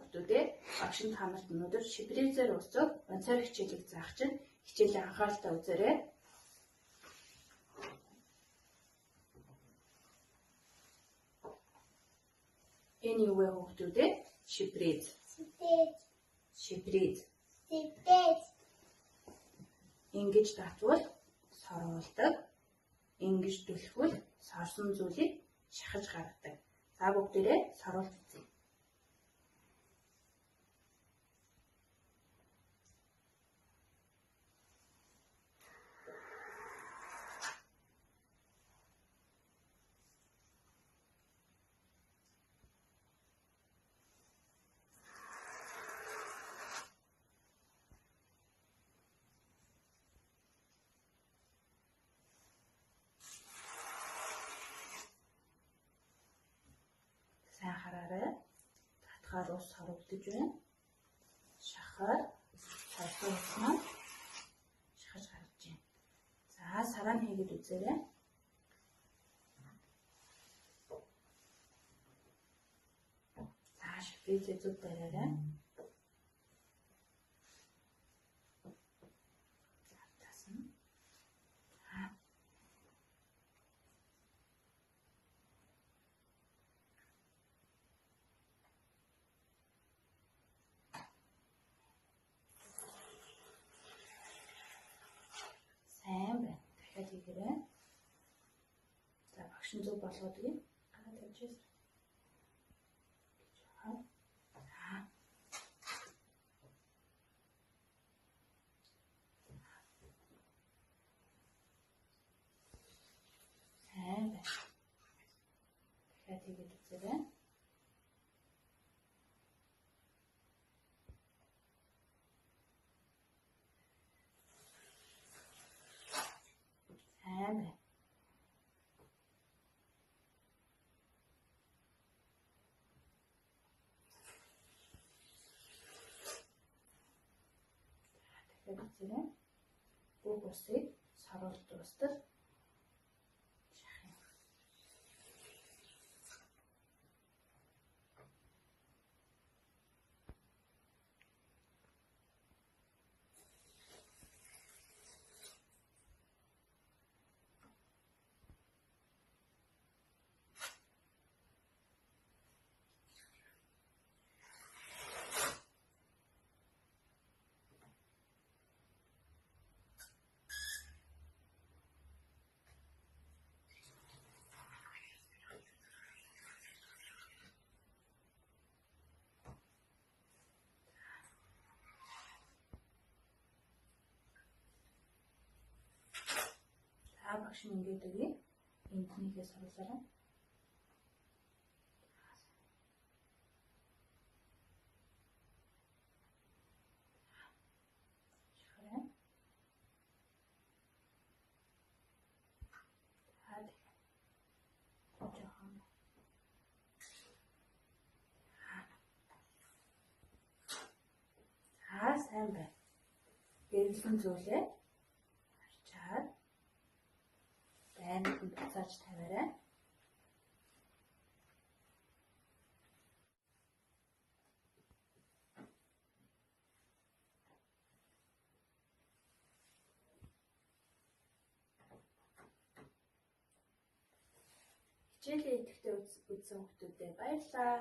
Хүүхдүүдээ, багш нь та нарт өнөөдөр шипризээр ус зөөх онцоор хичээлийг заах чинь хичээлээ анхааралтай үзээрэй. Энэ юу вэ хүүхдүүдээ? Шиприз. Шиприз. Шиприз. Шиприз. Ингэж татвал сорруулдаг. Ингэж түлхвэл сорсон зүйлийг шахаж гаргадаг. За бүгдээрээ сорруулж үзье. Сайн хараарай. Татгаар ус сорогдож байна. Шахаар сорсон ус маань шахаж гарч байна. За сараа нь хийгээд үзээрэй. За шипризээ зүг бариарай. За тасна. За сайн байна. Дахиад хийгээрэй. За багш нь зөв болгоод өгье. Гараа тавьж байсан. Гэж байна. За. Сайн байна. Дахиад хийгээд үзээрэй. Сайн байна. Дахиад үзээрэй. Бүх усыг сорвол дуустал шах юм. За багш нь ингээд өгье. Энднийхээ сорволоорой. Шахаарай. За дахиад. Жоохон. За сайн байна. Гэрэлсэн зүйлээ харчаад байранд нь буцааж тавиарай. Хичээлээ идэвхтэй үзсэн хүмүүстээ баярлалаа.